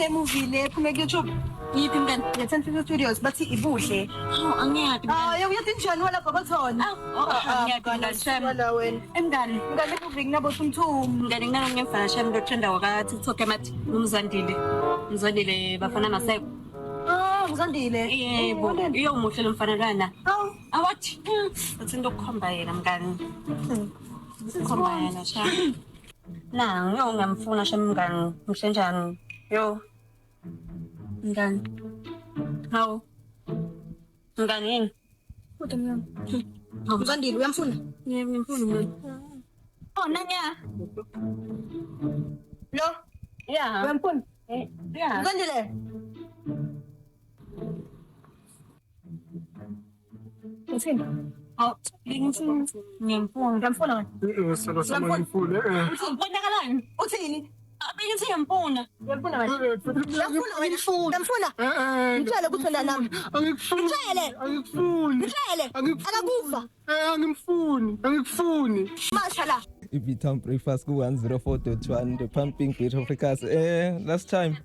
Uyibonile movie le ephume ku-YouTube? Yiphi mngani? Nge-Ten Studios bathi ibuhle. Hawu angiyati mngani. Hayi uyathi njani wala Babathon? Oh, angiyati mngani shem. Wala wena. Eh, Mngani, Mngani movie nginabo Thumthum. mngani kunalomnye mfana shem lotrenda waka TikTok emathi uMzwandile. Mzwandile bafana maseko. Ah, ngizandile. Yebo, iyo muhle lo mfana lwana. Hawu. Awathi, uthi into okukhomba yena mngani. Khomba yena shem. Na, yo ngamfuna shem mngani. Muhle njani? Yo. Mngani. Hawu. Mngani yini? Kodwa mngani. Mzandile uyamfuna? Yebo, ngimfuna mngani. Oh, nanya. Lo, Yeah. uyamfuna? Yeah. Mzandile. Uthini? Oh, ngithi ngiyamfuna. Uyamfuna wena? Sala sama ngimfune. Eh. Bonakalani? Uthini? Abengithi ngiyamfuna. Uyamfuna wena? Uyamfuna wena? Uyamfuna? Eh. Ngitshele ukuthi wena nami. Angikufuni. Ngitshele. Angikufuni. Ngitshele. Angikufuni. Akakuva. Eh angimfuni. Angikufuni. Masha la. I-Town Breakfast ku-104.1 the pumping beat of Africa. Last time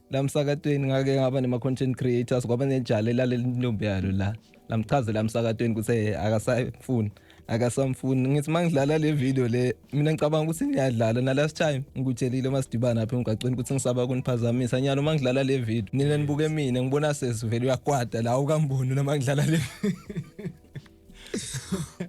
la msakatweni ngake ngaba nema-content creators kwaba nejali elaleli intombi yalo la lamchazela emsakatweni ukuthi akasayifuni akasamfuni. Ngithi uma ngidlala le video le mina ngicabanga ukuthi ngiyadlala na last time ngikutshelile uma sidibana apha emgwaqweni ukuthi ngisaba kuniphazamisa nyalo uma ngidlala le video nina nibuke mina ngibona sesivele uyakwata la ukamboni noma ngidlala le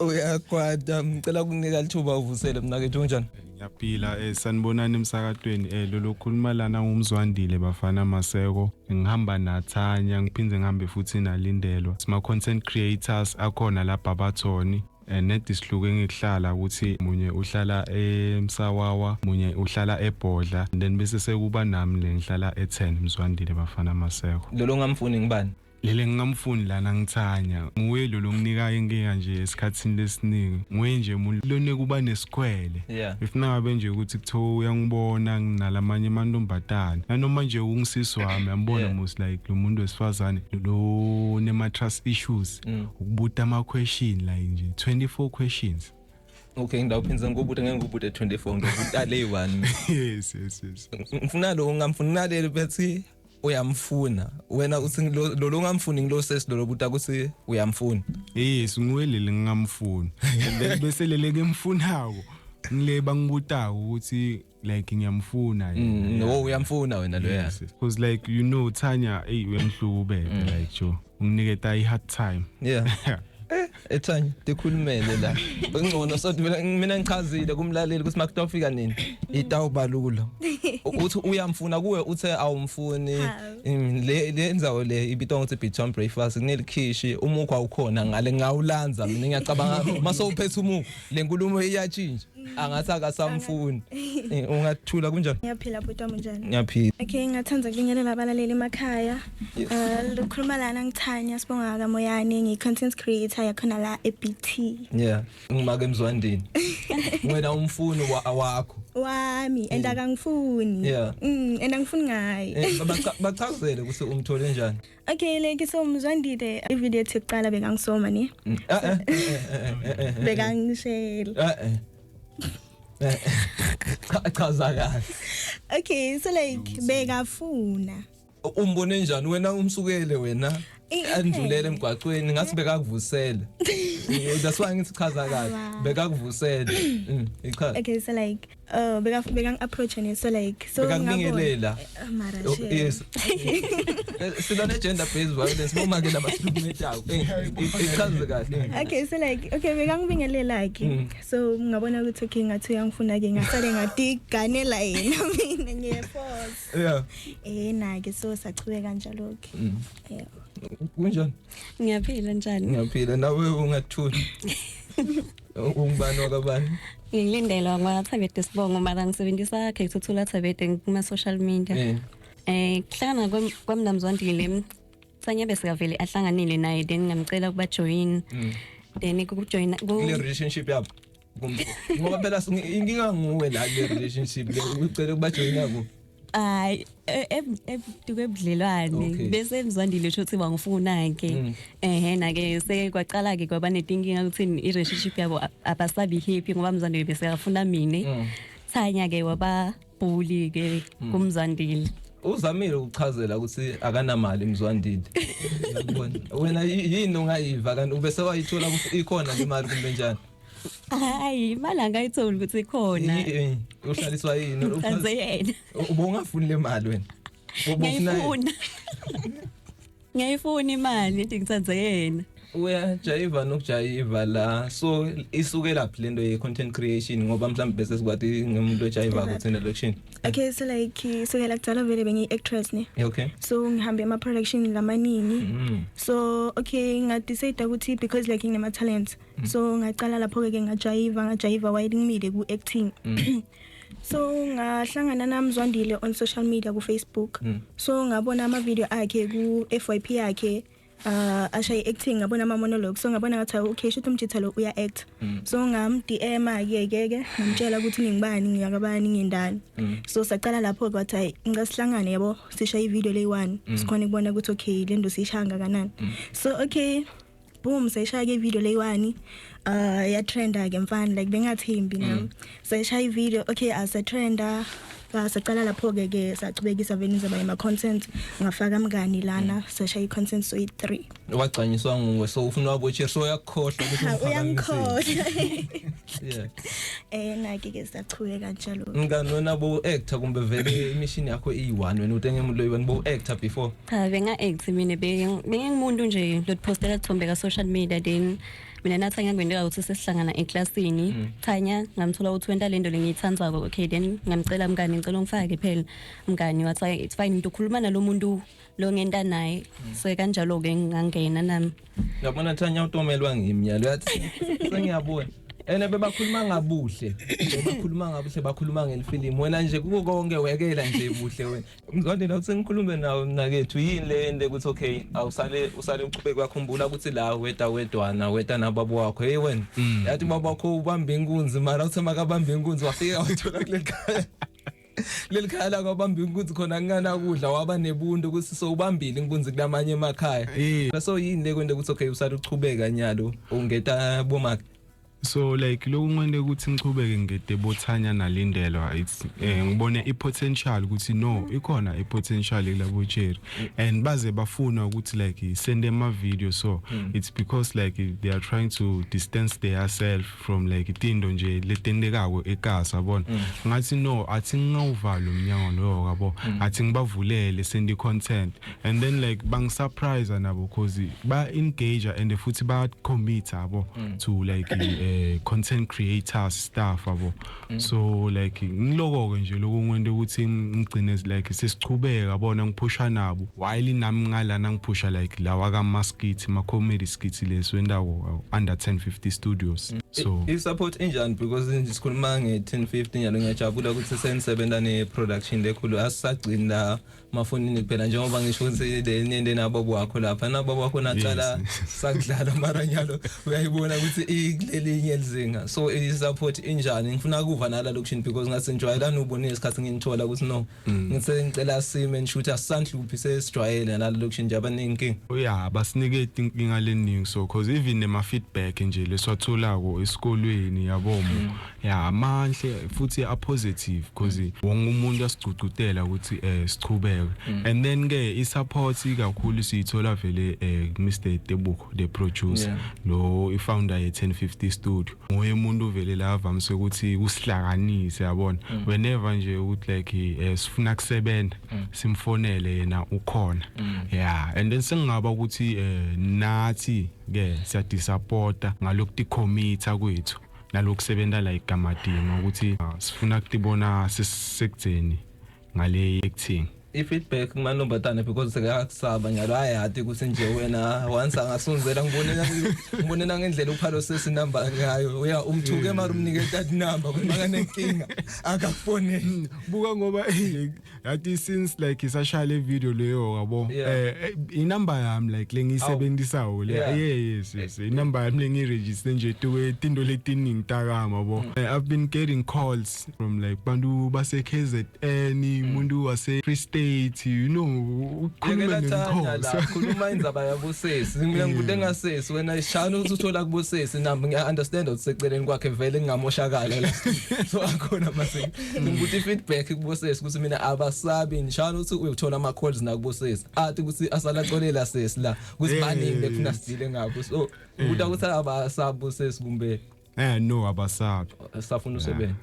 uyakwata. Ngicela ukunika lithuba uvusele mnakethu, unjani? Ngiyaphila, sanibonani emsakatweni. Lo khuluma lana ngumzwandile bafana Maseko. Ngihamba naThanya, ngiphinde ngihambe futhi naLindelwa. Sima content creators akhona lapha abathoni. Nedi sihluke ngikuhlala ukuthi munye uhlala eMsawawa, munye uhlala eBhodla, then bese sekuba nami le ngihlala e10 Mzwandile bafana Maseko. Lolo ngamfuni ngibani? Lele ngingamfuni lana ngithanya nguye lo longinika inkinga nje esikhathini lesiningi, nguye nje umuntu lone kuba nesikhwele. If nangabe nje ukuthi kuthiwa uyangibona nginalamanye amantombazane nanoma nje ungisisi wami yambona. Mos like lo muntu wesifazane lo nema trust issues, ukubuta ama question like nje 24 questions. Okay, ngidawuphinza ngikubude, ngeke ngikubude 24, ngizobuta le 1. Yes. Ngifuna lo ngamfuni naleli bethi uyamfuna wena, uthi lo lo ngamfuni ngilo sesi lo lobuta ukuthi uyamfuna. Yes, nguye leli ngingamfuni and then bese lele kemfunako ngile bangibutako ukuthi like ngiyamfuna yena. No, uyamfuna wena loya. Yes, because like you know Tanya, hey, uyamhlukubeta like jo unginiketa i hard time. Yeah. Ethanya tikhulumele la ngcono sothi mina ngichazile kumlaleli ukuthi makutofika nini itawubalula uthi uyamfuna kuwe uthe awumfuni. Le ndzawo le ibitwa ngokuthi Beat Breakfast kunelikhishi umukhwa ukhona ngale ngawulanza mina ngiyacabanga mase uphethe umukhwa le nkulumo iyatshintsha angathi akasamfuni. Ungathula kunjani? Ngiyaphila bhuti wami, njani? Ngiyaphila. Okay, ngingathanda ukubingelela abalaleli emakhaya. Lukhuluma lana ngithanya sibonga kaMoyane, ngiyi-content creator yakhona la e-BT. Yeah, ngimake emzwandini wena umfuni wakho. Wami and akangifuni. And angifuni ngaye. Bachazele ukuthi umthole njani. Okay, like so Mzwandile ivideo yethu yokuqala bekangisoma ne. Bekangishela. Chaza kahle. Okay, so like bekafuna. Umbone njani wena umsukele wena andlulele emgwaqweni ngathi bekakuvusele? That's why ngithi chaza kahle, bekakuvusele. Ichaza. Okay, so like beka beka approach ne so like so Bekakubingelela. Mara Oh, shame. Yes. Sila ne gender based violence bomake labahlukumetako. Ichaze kahle. Okay, so like okay bekangibingelela ke. So ngabona ukuthi okay ngathi uyangifuna ke, ngasale ngadiganela yena mina ngiyeforce. Na ke so sachubeka kanjalo ke. Yeah. Kunjani? Ngiyaphila, njani? Ngiyaphila, nawe ungathuli. Ungubani wakabani? Ngilindelwa ngwathabete sibongo mara ngisebenzisa Khethuthula Thabete kuma social media. Kuhlangana kwamnamzwandile Sanya bese kavele ahlanganile naye, then ngamcela ukuba join. Then kujoin Kule relationship yabo. Ngoba phela inkinga nguwe la kule relationship le ucela ukuba joina ku. Hayi, eduke ebudlelwane bese Mzwandile usho ukuthi wangifuna ke. Ehe na ke sekwaqala ke kwaba netinkinga ukuthi i relationship yabo abasabi happy ngoba Mzwandile bese afuna mine. Thanya ke waba bully ke kuMzwandile. Uzamile ukuchazela ukuthi akanamali Mzwandile. Uyabona? Wena yini ongayiva kanti ubese wayithola ukuthi ikhona le mali kumbe njani? Hayi, imali angayitholi ukuthi ikhona. Uhlaliswa yini? Ngithande yena. Ubungafuni le mali wena? Ngiyayifuna. Ngiyayifuna imali ngithi ngithande yena. Uyajayiva nokujayiva la, so isukela phi lento ye content creation, ngoba mhlawumbe bese sikwati ngemuntu ojayiva kuthi nelokishini? Okay, so like sukela kudala vele bengiyi-actress ne. Okay. So ngihambe ama-production lamaningi. So okay, ngadecide ukuthi because like nginema-talents, so ngacala lapho-ke ke ngajayiva while ngimile ku-acting. So ngahlangana naMzwandile on social media ku-Facebook. So ngabona ama-video akhe ku-FYP yakhe, ashaye acting, ngabona ama-monologue, so ngabona ngathi, okay, shuthi umjitha lo uya-act. So ngam-DM ke ke ke ngamtshela ukuthi ngingibani, ngiyakabani, ngindani. So sacala lapho kwathi hayi, ngasihlangane yabo, sishaye ivideo leyi-one, sikhona ukubona ukuthi okay, le nto siyishaya kangakanani. So okay, boom, sayishaya ke ivideo leyi-one, yatrenda ke mfana, like bengathembi nami. Sayishaya ivideo, okay, asatrenda, sacala lapho ke ke sachubekisa vele indaba yama content, ngafaka mngani lana, sashaya i-content so i-3. Wagcanyiswa nguwe, so ufuna wabotshe, so uyakukhohlwa ukuthi umphakamisile. Uyangikhohlwa. Yeah. Nake ke sachubeka kanjalo. Mngani, wena bo actor kumbe vele imishini yakho iyi-one, wena utenge umuntu loyi-one, bo actor before? Cha, benga-act mina, bengingumuntu nje lotipostela thombe ka-social media. Then mina naThanya kwenteka ukuthi sesihlangana eklasini. Thanya ngamthola ukuthi wenta lento lengiyithandzako. Okay, then ngamcela mngani, ngicela ungifake phela mngani. Wathi, "Hayi, it's fine, ukhuluma nalo muntu lo ngenta naye." So kanjalo-ke ngangena nami. Yabona Thanya, utomelwa ngimi nyalo, yathi sengiyabona ene bebakhuluma ngabuhle, bakhuluma ngelifilimu, wena nje kuko konke wekela nje buhle. Wena Mzwandile, awuthi ngikhulume nawe mnakethu, yini le nto ukuthi okay, awusale usale uchubeke, uyakhumbula ukuthi la weda wedwana, weda nababa wakho? Hey wena, yathi ubaba wakho ubamba inkunzi, mara uthe makabamba inkunzi wafika wathola kuleli khaya, leli khaya la kwabamba inkunzi khona kunganakudla, waba nebuntu ukuthi sowubambile inkunzi kulamanye emakhaya. So yini le kwento ukuthi okay, usale uchubeka nyalo ungeta bomake? So like lokhu ngwente ukuthi ngichubeke ngede boThanya naLindelwa, it's ngibone i-potential ukuthi no, ikhona i-potential kulabo cherry and baze bafuna ukuthi like send them a video. So it's because like they are trying to distance themselves from like tinto nje letendekako ekasi, yabona. Ngathi no, athi ngingawuvala umnyango loyo, yabo, athi ngibavulele, send i-content, and then like bangisurprise nabo cause ba engage and futhi ba commit, yabo, to like content creators stuff, yabo. So like ngiloko ke nje lokhu ngwente ukuthi ngigcine like sesichubeka, yabona, ngiphusha nabo while nami ngalana ngiphusha like lawa ka skit, ma comedy skits leswendawo under 1050 Studios, so I-support injani? Because nje sikhuluma nge-1050 nyalo, ngiyajabula ukuthi senisebenza ne-production lekhulu, asisagcini la mafonini kuphela, njengoba ngisho ukuthi le nento nabo wakho lapha, nabo wakho nacala sakudlala, mara nyalo uyayibona ukuthi ikulelinye lizinga. So i-support injani? Ngifuna kuva nala lokishini because ngathi ngijwayelana ubonile isikhathi nginithola ukuthi no, ngithe ngicela sime nishuthi asisanhluphi, sesijwayele nala lokishini nje, abaningi. Yeah, basinike inkinga leningi, so cause even nema feedback nje leswatholako esikolweni, yabo, ya, amanhle futhi a positive because wonke umuntu asigcugcutela ukuthi sichubeke. And then ke i support kakhulu siyithola vele Mr Tebuko, the producer, lo i founder ye 1050 Studio. Nguye umuntu vele la avamise ukuthi usihlanganise, yabona. Whenever nje ukuthi like sifuna kusebenza, simfonele yena, ukhona. Yeah, and then sengingaba ukuthi nathi ke siyadisupporta ngalokhu commit kwethu nalokusebenza like kamadima ukuthi sifuna kutibona sesekudzeni ngale acting. I-feedback kumantombazane, because sekakusaba nyalo, ayati ukuthi nje wena once angasunzela, ngibonela ngendlela uphalo sesinamba ngayo, uya umthuke mara umnike that number ukuthi makanenkinga akakufoneli. Buka ngoba yathi since like isashaya le video leyo, yabo, inamba yami like lengiyisebenzisayo le. Yeah, yes, inamba yami lengiregister nje tuwe tinto letiningi takama, yabo. I've been getting calls from like bantu base KZN, umuntu wase Free State. straight, you know, ukhuluma Yekela Thanya la nenkosi. khuluma indzaba yabosesi mina ngikude ngasesi wena ishana ukuthi uthola kubosesi nami ngiya understand ukuthi seceleni kwakhe vele ngingamoshakala la so akhona mase ngikuthi feedback kubosesi ukuthi mina abasabi nishana ukuthi uyothola ama calls na kubosesi athi ukuthi asalacolela sesi la ukuthi baningi bekufuna sidile ngabo so ukuthi ukuthi abasabi bosesi kumbe No, abasabi. Safuna usebenza.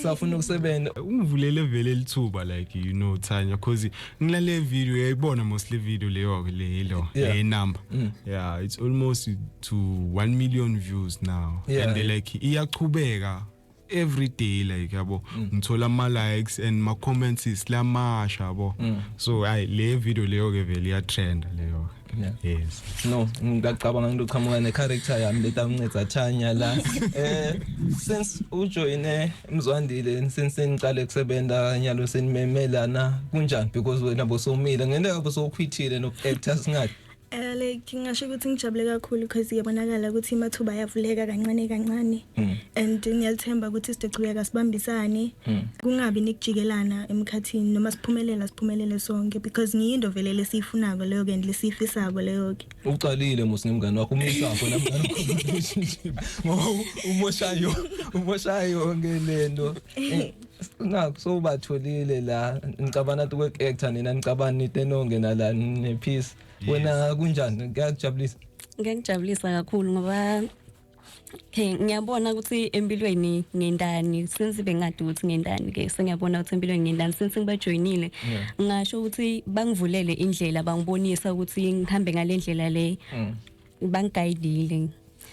Safuna ukusebenza. Ungivulele vele lithuba, like, you know, Thanya, cause ngilale video uyayibona mostly video leyo le lo le number. Yeah, it's almost to 1 million views now. And like iyachubeka every day, like, yabo, ngithola ama likes and ma comments islamasha, yabo. So ay, le video leyo ke vele iya trend leyo. Yes. No, ngiyacabanga ngizoqhamuka ne-character yami letamncedza Thanya la. Since ujoyine Mzwandile, since niqale kusebenza nyalo senimemelana kunjani? Because wena bosomile ngenteka bosokhwithile noku-actor singathi. Like ngingasho ukuthi ngijabule kakhulu because iyabonakala ukuthi amathuba ayavuleka kancane kancane and ngiyalithemba ukuthi sizochubeka sibambisane, kungabi nikujikelana emkhathini, noma siphumelela siphumelele sonke, because ngiyinto vele lesiyifunako leyo ke and lesiyifisako leyo ke. Ucalile mos ngemngani wakho umisapho namngani wakho relationship ngoba umoshayo yonke lento. Nakho sobatholile la nicabana kwe-actor nina nicabana nite nonke nala ne-peace. Wena kunjani, kuyakujabulisa? Ngiyangijabulisa kakhulu ngoba okay ngiyabona ukuthi empilweni ngendani, since bengade ukuthi ngendani ke sengiyabona ukuthi empilweni ngendani since ngibajoyinile. Ngasho ukuthi bangivulele indlela, bangibonisa ukuthi ngihambe ngale ndlela le, bangiguidile,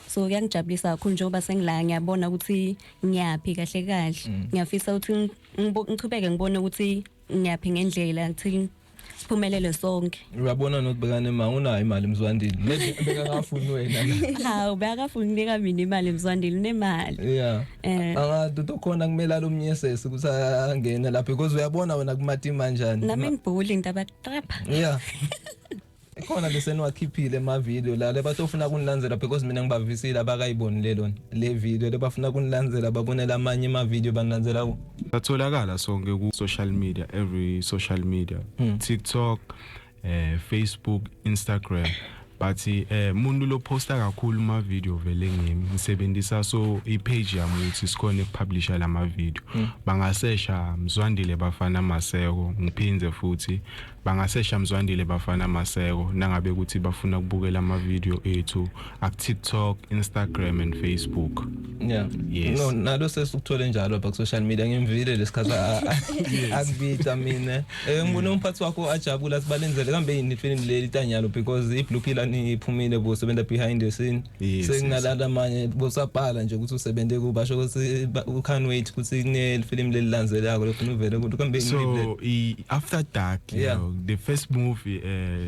so kuyangijabulisa kakhulu njengoba sengila ngiyabona ukuthi ngiyaphi kahle kahle. Ngiyafisa ukuthi ngichubeke ngibone ukuthi ngiyaphi ngendlela ukuthi siphumelele sonke. Uyabona nokubekana imali, unayo imali Mzwandile, maybe bekangafuni wena la. Hawu, bekafuni ukunika mina imali Mzwandile, unemali. Angathi utokhona kumele alomnyesese ukuthi angene lapha because uyabona wena kumatima kanjani. Nami ngibhuli ntabatrapha. Yeah, ikhona leseniwakhiphile ema-video la lebatofuna kunilandzela because mina ngibavisile abakayiboni lelona le video lebafuna kunilandzela babonela amanye ema-video banilandzela ku Satholakala sonke ku social media, every social media, TikTok, Facebook, Instagram, but umuntu lo posta kakhulu ma video vele ngimi ngisebenzisa so i-page yami ukuthi sikhone ukupublisha lama video. Bangasesha Mzwandile Bafana Maseko, ngiphindze futhi bangasesha Mzwandile Bafana Maseko nangabe ukuthi bafuna ukubukela ama video ethu ak TikTok, Instagram and Facebook. Yes. No, nalo sesikuthole njalo lapha ku-social media, ngimvile lesikhathi akubita mina. Ngibone umphathi wakho ajabula sibalenzele kambe yini ifilimu leli tanyalo because i-Blue Pillar niphumile bosebenza behind the scene. Sekunalala manje bosabhala nje ukuthi usebenze kubasho ukuthi you can't wait ukuthi kuneli film leli landzelako lofuna uvele ukuthi kambe yini le. So After Dark, you know, the first movie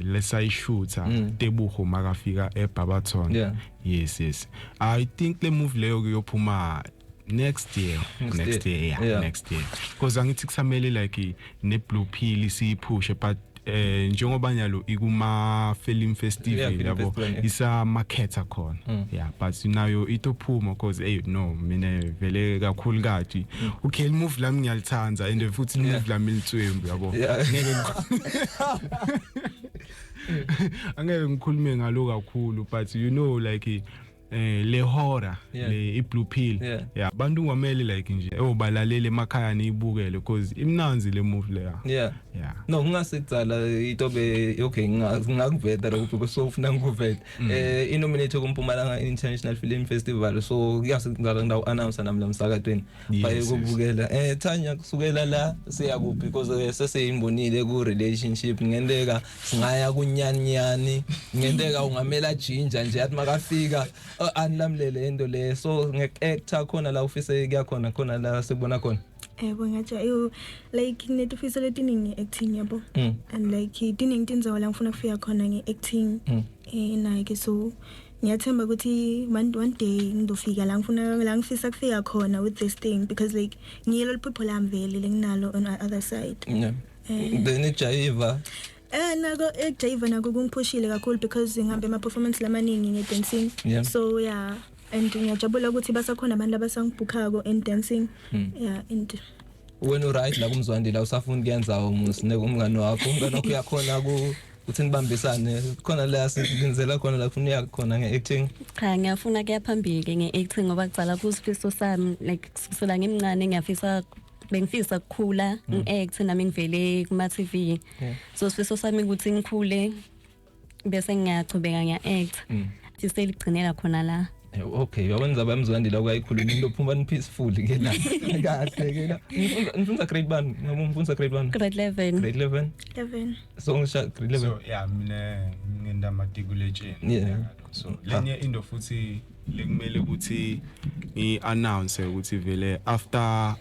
lesayishoota Tebogo makafika eBarberton. Yes, I think le movie leyo kuyophuma next year. Next Next year. year, yeah, next year, because angithi kusamele like ne Blue Pill siyiphushe, but njengoba nyalo ikuma film festival, Film yabo, festival, yeah. isa marketa khona, yeah, but nayo itophuma because hey, no, mina vele kakhulu kati okay movie lami ngiyalithanda and futhi movie lami litswembu, yabo. Ngeke angeke ngikhulume ngalo kakhulu, but you know, like le horror le i-Blue Pill, yeah, abantu kwamele like nje obalalele emakhaya niyibukele because imnanzi le movie leya. Yeah. No, kungasekucala itobe okay ngingakuveta lokho because sofuna ngikuveta. Inominate kuMpumalanga International Film Festival, so kuyasekucala ngidawu announce nami la emsakatweni. Baye kubukela. Thanya, kusukela la siya kuphi? Because sesiyimbonile ku relationship, ngenteka singaya kunyanyani, ngenteka ungamela ginger nje athi makafika anilamlele into le, so nge-actor khona la ufise kuya khona khona la sekubona khona. Yebo, ngathi ayo like nginetifiso letiningi nge-acting, yabo, and like tiningi tindzawo la ngifuna kufika khona nge-acting. Nake so ngiyathemba ukuthi one day ngizofika la ngifuna la ngifisa kufika khona with this thing because like ngiyelo liphupho lami vele lenginalo on the other side. Then ijayiva. Nako ekujayiva nako kungiphushile kakhulu because ngihambe ama performance lamaningi nge-dancing. So yeah, and ngiyajabula ukuthi basakhona abantu abasangibhukhako in dancing. Yeah, and Wena uright la kumzwandile awusafuni kuyenza umusi umngani wakho, umngani wakho uyakhona ku ukuthi nibambisane khona la silinzela khona la kufuna uya khona nge-acting. Cha, ngiyafuna kuya phambili nge-acting ngoba kucala kusifiso sami, like kusukela ngimncane ngiyafisa, bengifisa ukukhula ngi-act nami ngivele kuma-TV. So sifiso sami ukuthi ngikhule bese ngiyachubeka ngiya-act. Fiseligcinela khona la. Okay, uyabona indaba yamzwandile akuyayikhuluma into phuma ni peaceful ke la. Kahle ke la. Nifundza grade 1, noma ngifundza grade 1? Grade 11. Grade 11. 11. So ngisha grade 11. So yeah, mina ngenda matikuletsheni. So lenye into futhi lekumele ukuthi ngi-announce ukuthi vele after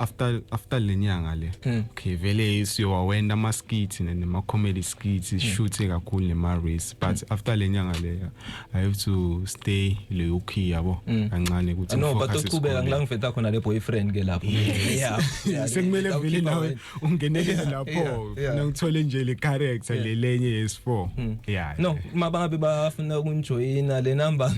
lenyanga le, okay, vele siyowawenda ama skits nema comedy skits, shoot kakhulu nema race, but after lenyanga le I have to stay low key, yabo, kancane ukuthi No, but ngifocus uchubeka esikoleni. ngila ngifeta khona le boyfriend ke lapho. Yeah. Sekumele vele nawe ungenelele lapho, funa ngithole nje le character le lenye yes4, yeah. No, mabangabe bafuna ukunjoyina le number.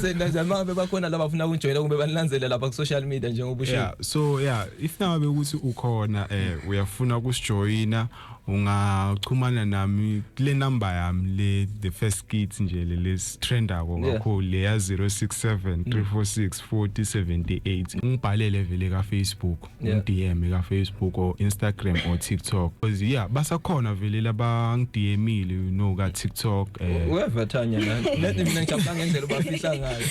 Senda nje mangabe bakhona laba bafuna ukunjoyina kumbe banilandzele lapha ku social media njengoba usho. Yeah, so yeah, if nawe ukuthi ukhona uyafuna ukusijoyina, ungachumana nami kule number yami le, the first skit nje le lesitrendako kakhulu, le ya 067 346 4078. Ngibhalele vele ka Facebook, DM ka Facebook or Instagram or TikTok, because yeah, basakhona vele laba ngi-DM-ile, you know, ka TikTok. Uyavathanya la. Nethi mina ngijabula ngendlela obafihla ngayo.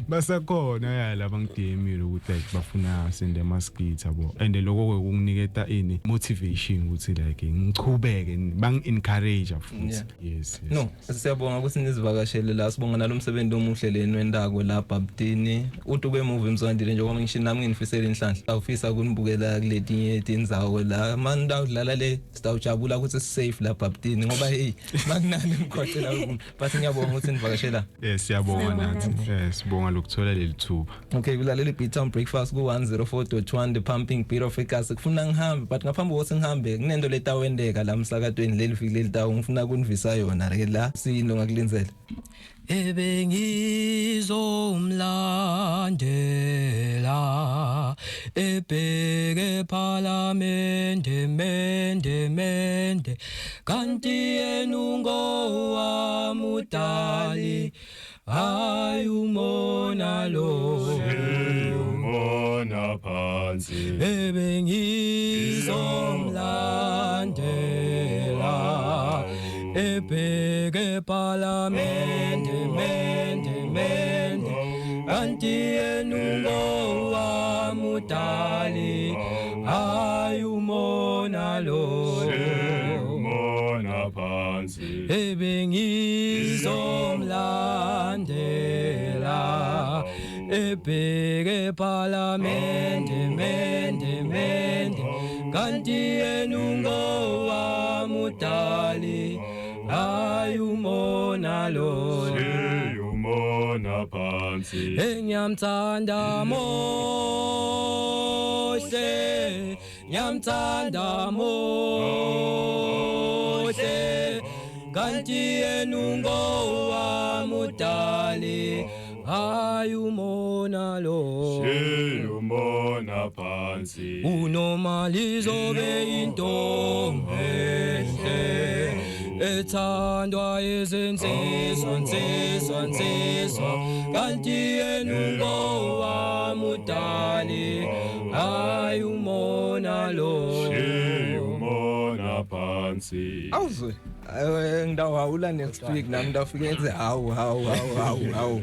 Basakhona ya laba ngi-DM-ile ukuthi like bafuna sende ama skits, yabo, and lokho kunginiketa ini motivation ukuthi like ngichubeke, bangi encourage futhi. Yes. No, siyabonga ukuthi nizivakashele la, sibonga nalomsebenzi omuhle leni wendako la Bhabtini. Uthi kwe movie Mzwandile njengoba ngisho nami nginifisela inhlanhla. Awufisa kunibukela kuletinye tindzawo la. Manje ndawudlala le sitawujabula ukuthi safe la Bhabtini ngoba hey makunani emgwaqeni la, but ngiyabonga ukuthi nivakashela. Siyabonga nathi. Sibonga lokuthola leli thuba. Okay, kulalela iBeat Breakfast ku 104.1, the pumping beat of Africa. Kufuna ngihambe, but ngaphambi kokuthi ngihambe kunento letawendeka la emsakatweni leli viki leli tawo ngifuna kunivisa yona ke la sino ngakulindzela. Ebengizomlandela ebheke phalamende mende mende kanti yena ungowamudali, hayi umona lo. Umona phansi. Ebengizomlandela ebheke phalamende mende mende kanti yena ungowamudali, hayi umona lo. Umona phansi. Ebengizomlandela ebheke phalamende mende mende kanti yena ungowamudali, hayi umona lo. Umona phansi. Ngiyamthanda mohle, ngiyamthanda mohle, kanti yena ungowamudali, hayi umona lo. Umona phansi. Unoma lizobe intombi enhle ethandwa izinsizwa nsizwa nsizwa kanti yena ungowamudali, hayi umona lo. Umona phansi. Awuzwe ngidawahawula next week nami ndawufike ngithi hawu hawu hawu hawu hawu.